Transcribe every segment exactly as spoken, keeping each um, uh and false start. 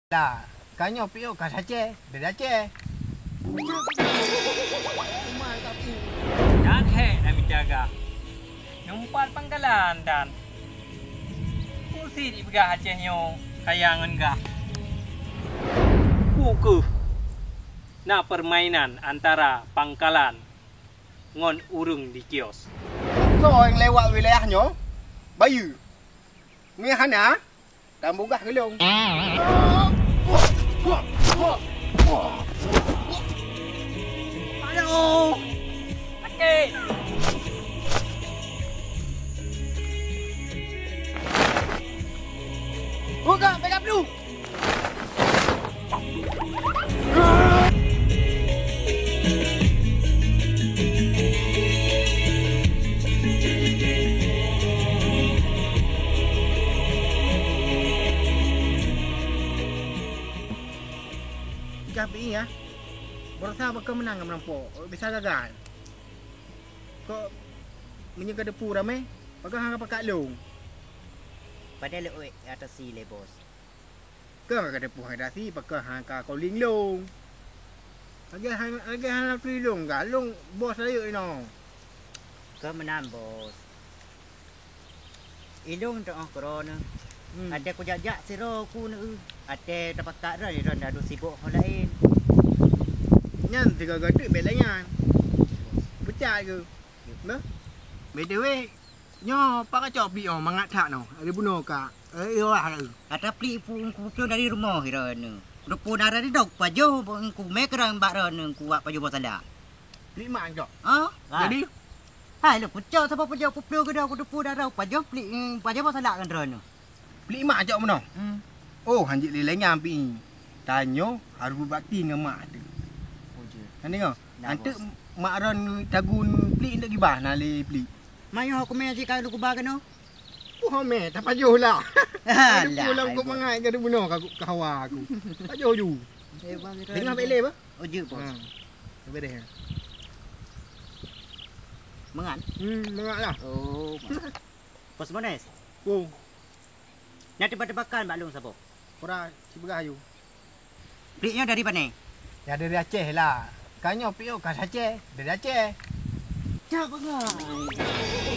Lah, ka nyoe piôh ka sacé, beda cé. Nyan hék na mita gah. Numpat pangkalan dan. Kusi dipeugah Aceh nyoe kaya ngon gah. Peue keuh na permainan antara pangkalan ngon ureuëng di kios. Soe nyang lewat wilayah nyoe, bayeue. Meunyo hana, tambugah geulong. Aduh! Sakét! Buka, pegang dulu! Kah pi ya. Berusaha bak keu meunang ngon merampok. Bisa gagal. Kok meunyoe ka teupeu ramé, pakon hana pakat lông? Padahai lé oi atasi lé, Bos. Keu ka teupeu atasi, pakon hana ka calling lông? Lagèe hana, lagèe hana teuilông ka, lông bos rayeuk inoe. Keu meunan, Bos. Ilông teu'oh keudroe neuh. Hmm. Até kujak-jak sidroe ku neuh. Até tapakat droe, droe adu sibok ho laén. Nyan sigoe-goe teuk bèk lagèe nyan. Peucat keu. Nah. By the way, nyoe pakon cok plik nyoe mangat that nyoe. Ada bunoe ka. Eh, iya lah. Ata plik pu-, kupiôh dari rumoh droe neuh. Kuteupeu na dari dok pajoh, ku mè keurang bak droe neuh, kuwak pajoh boh salak. Plik mak cok. Ha? Jadi? Hai, lôn kucok saboh pajoh kupiôh keudroe, kuteupeu na droe pajoh plik, pajoh boh salak ngon droe neuh. Plik mak cok meunoe? Hmm. Oh, hanjeuet lé lagèe nyan pi. Tanyoe harôh beubakti ngon mak teuh. Oh, jeuet. Kan deungö? Nah, anteuk Bos. Mak ron tagun plik anteuk gibah na lé plik. Mak nyoe kumè cit ka lôn gubah keunoe. Puh mè, tapajoh lah. Alah, aduh, pulang kok mangat ka bunoe ka, ka hawa aku. Pajoh ju. Eh, Bang, Deungö bèk lé bah? Oh, jeuet, Bos. Ha. Bèk deh. Mangat? Hmm, mangat lah. Oh, mangat. Bos Mones. Oh. Nyan teuba-teubakan bak lôn saboh. Pura sipeugah yu. Plik nyoe dari pane? Ya dari Aceh lah. Ka nyoe piôh ka sacé dari Aceh. Cak bangai.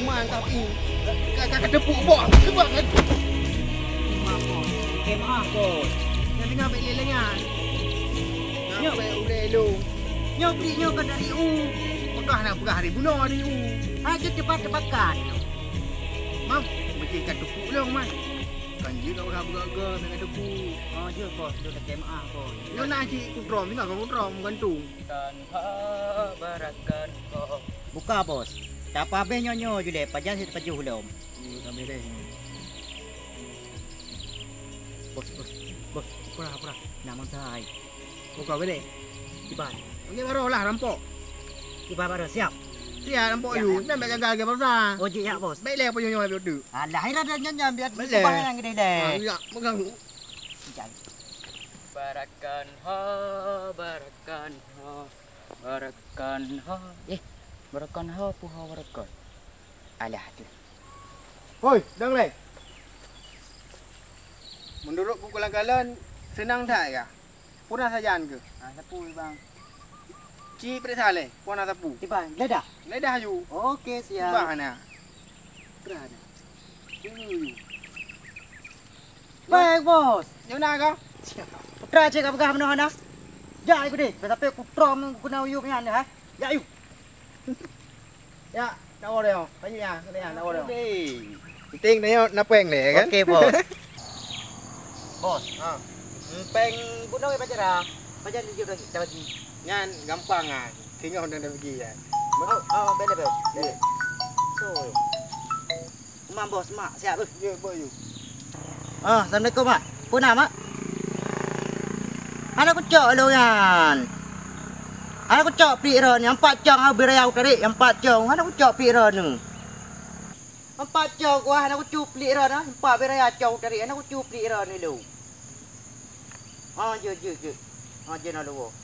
Uma tapi ka, ka, ka teupuk bok. Cuba kan. Uma bos. Oke, maaf bos. Yang dengar baik leleng kan. Nyoe. Sampai ulai lu. Nyoe plik nyoe ka dari u. Peugah nak peugah hari bunoe hari u. Ha, jeuet teuba-teubakan. Mam, meusti ka teupuk lôn, Man. Kan jeuet ka udah beugöt-göt, nak ka teupuk. Oh, jeuet, Bos. Lôn lakèe meu'ah, Bos. Nyoe na cit kutrom, singoh ka kutrom gantung. Kan ha, barakan ha. Buka, Bos. Tapabéh nyoe-nyoe ju lé, pajan sit pajoh lom. Iya, sampai deh. Bos, Bos, Bos, pura, pura. Nak mantap. Buka balik. Kiban. Ini baru lah rampok. Kiban baru siap. Siap rampok. Siap, yu. Siap. Jangan gagal ke baru dah. Oh, jeuet, ya, Bos. Baik leh, apa nyonya tu? Alah, ira dah nyan, nyan, biar. Baik leh. Kiban yang gede deh. Ah, ya, mengganggu. Jangan. Barakan ha, barakan ha, barakan ha. Eh, barakan ha, puha barakan. Alah tu. Hoi, dang lé. Menurut ku kalon-kalon, seunang that ya. Puna sajan ke? Ah, sapu, Bang. Ci periksa lé, puna sapu. Tiba, geledah. Geledah yu. Oke, siap. Tiba na. Berana. Tunggu yu. Baik, Bos. Nyona kau? Putra cek ka peugah meunoe hana. Jak ikut deh, tapi kutrom guna uyup nyan ha. Jak yu. Ya, nak orang. Banyak ya, kena ya, nak orang. Penting dia nak peng deh kan? Oke, Bos. Bos. Ha. Peng gunong ya pacara. Pacar dia juga dah bagi. Nyan gampang ah. Tengok dah bagi ya. Oh, oh, boleh, Bos. Boleh. So. Mak bos, mak siap beuh. Ya, bos yu. Ah, assalamualaikum, Mak. Peue na, Mak? Hana kucok lôn nyan. Hana kucok plik droeneuh, empat cong ha beuraya utarék, empat cong. Hana kucok plik droeneuh. Empat cong kuah hana kucok plik droeneuh, empat beuraya cong utarék, hana kucok plik droeneuh lôn. Ah, jeuet, jeuet, jeuet. Ah, jeuet na lôn.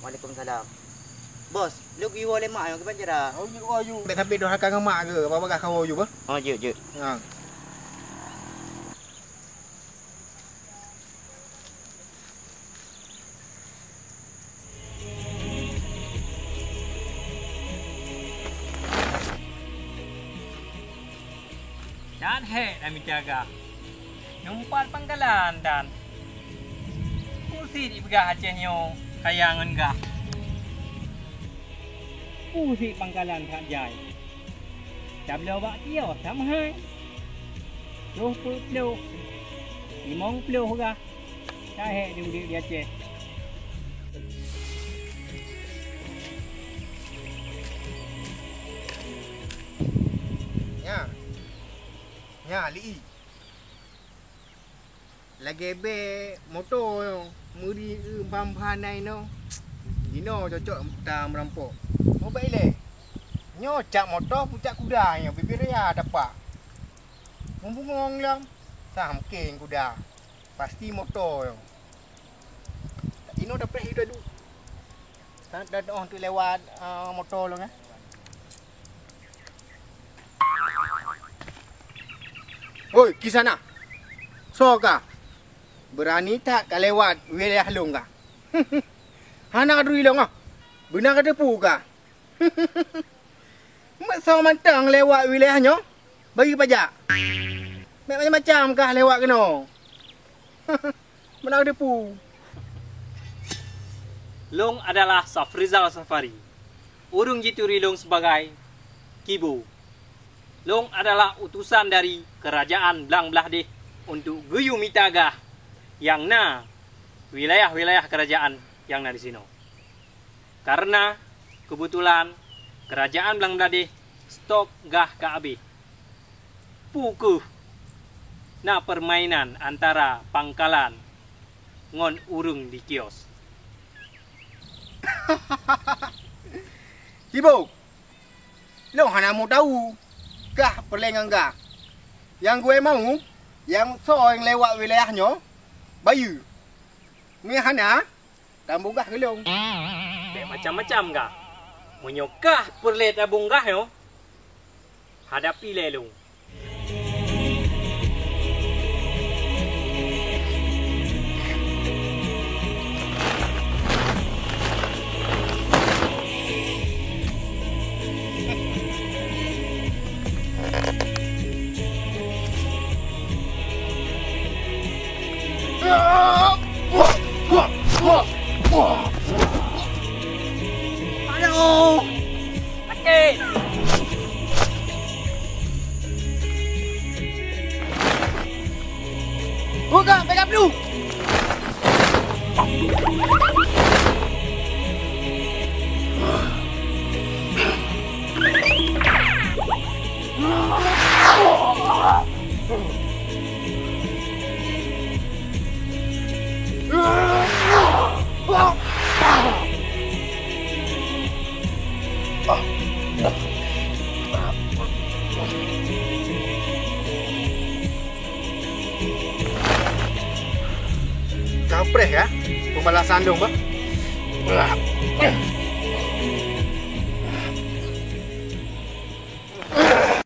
Waalaikumsalam. Bos, lôn geuyue lé mak nyoe kiban cara? Oh, yu, oh, yu. Bèk sampai durhaka ngon mak ke? Apa bagah kawoe yu, bah? Oh, jeuet, jeuet. Ha. Hék, na mita gah. Numpat pangkalan tan. Peue sit jipeugah Aceh nyoe kaya ngon gah. Peue sit pangkalan that jai. Tabloe bak kios sama hai. Troh peuet ploh, limong ploh gah. Ka hék di udép di Aceh. Nya. Nya, Li. Lagèe bèe moto nyoe, meuri eu ban-ban na inoe. Inoe cocok ta meurampok. Mubèk ilèe. Nyoe cak moto peucak kuda nyoe, bibit raya tapak. Meubungong lom, sah mungken kuda. Pasti moto nyoe. Inoe tapreh ida du. Tan, tan, oh, untuk lewat, ah, moto lom, eh. Hoi, kisana. Soe ka? Beurani that ka lewat wilayah lôn ka? Hana ka turi lôn, ah. Beuna ka teupeue ka? Meusoe mantong lewat wilayah nyoe, bagi pajak. Meu'ah macam-macam kah lewat keunoe. Meunan teupeue. Lôn adalah Safrizal Safari. Ureuëng jituri lôn sibagai Kibo. Lôn adalah utusan dari Keurajaan Blang Blahdeh untuk geuyue mita gah nyang na wilayah-wilayah keurajaan nyang na disinoe. Kareuna keubeutulan Keurajaan Blang Blahdeh stok gah ka abéh. Peu kheueh na peurmainan antara pangkalan ngon ureuëng di kios. Kibo, lôn hana meudawu kah peureulée ngon gah. Nyang geuwèe mau, nyang soe nyang lewat wilayah nyoe, bayeue. Meunyo hana, tambong gah keu lôn. Bèk macam-macam gah. Meunyoe kah peureulée tambong gah nyoe, hadapi lé lôn. Aduh! Sakét! Buka, pegang dulu! Ka preh ya pembalasan dong, bah.